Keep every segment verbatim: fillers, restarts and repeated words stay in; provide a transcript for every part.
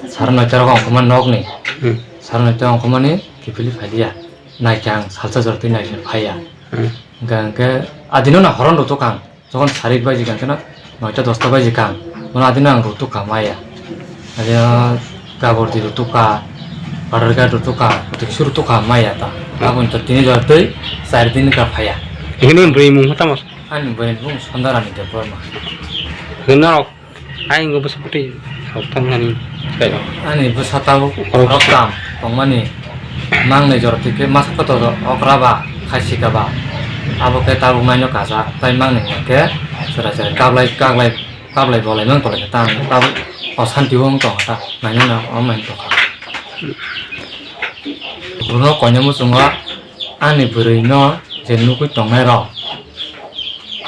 Sara noita rok ongkhorma nokni. Hmm. Sara noita ongkhormani kiphilwi phailia. Naikhe ang salsa jora twi naikhe phaiya. Hmm. Hwnkhe, hwnkhe adino na horon rwtwkha ang. Jokhon sarik baji kha, hwnkhe na noita dosta baji kha ang. Bono adino ang rwtwkha maya. Adino gabor di rwtwkha, powder guard rwtwkha, protection rwtwkha maya ta. Hmm. Aboni to tini jora twi char din kha phaiya. Hino bwrwi mung tamo? Ani bwrwi mung Sondarani Debbarma. Hino. Ai, wngkha bwsa kwtwi rok tang nani kailago. Ani bwsa tabuk rok tam tongmani mangnai jora twi khe masa kotor okra ba, khasika ba, abo khe tabuk naino kajak, tai mangnai hwnkhe chwrai chwrai kablai, kablai, kablai bolai mang tonglaikha ta, tabuk osanti o wng tongkha ta, nainani omo hai tongkha. Buno koinwi muchungo ani bwrwino je nugwi tongnai rok.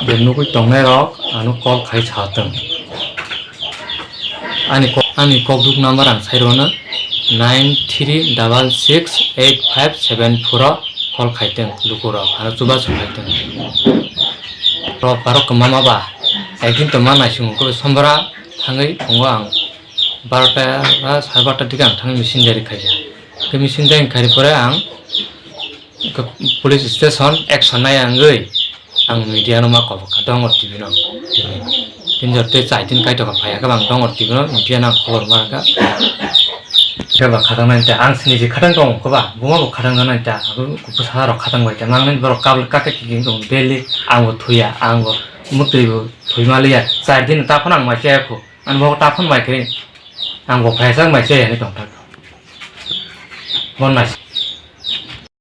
Je nugwi tongnai rok ano call khai sa tong. Ani ko-, ani kokduk number ang sai rwno nine three double six eight five seven four o call khai tong luku rok ano chubachu khai tong. Rok borok kwmama ba ekdin to ma naisungo khe Sombora thangwi tongo ang barota ba sare barota dige ang thangwi machine dari khaija. Khe machine dari khai pore ang Police station action nai wngwi ang media no ma kobok kha, Dongor T V no tini. Tini jor tei chai tin kaitokha phai khe bang Dongor T V no media no ang khobor ma kha. Khe ba khatang nai ta ang sini je khatang tong khe ba buma bo khatang nai ta, abo kuphur sa rok khatang bai ta mang nai borok kabul kake kiki tong daily ang bo thuya, ang bo muktwi bo thwi ma liya, char din ta phano ang mai chaya khu, ang bo ta phano mai khe ang bo phai sa mai chaya ni tong thak. Bon nai.